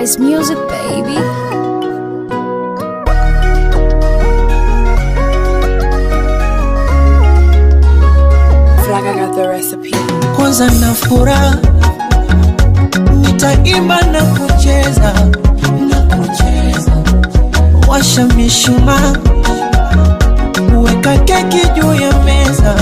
Sunrise music, baby. Feel like I got the recipe. Kwanza na furaha, nitaimba na kucheza na kucheza, washa mishumaa, weka keki juu ya meza.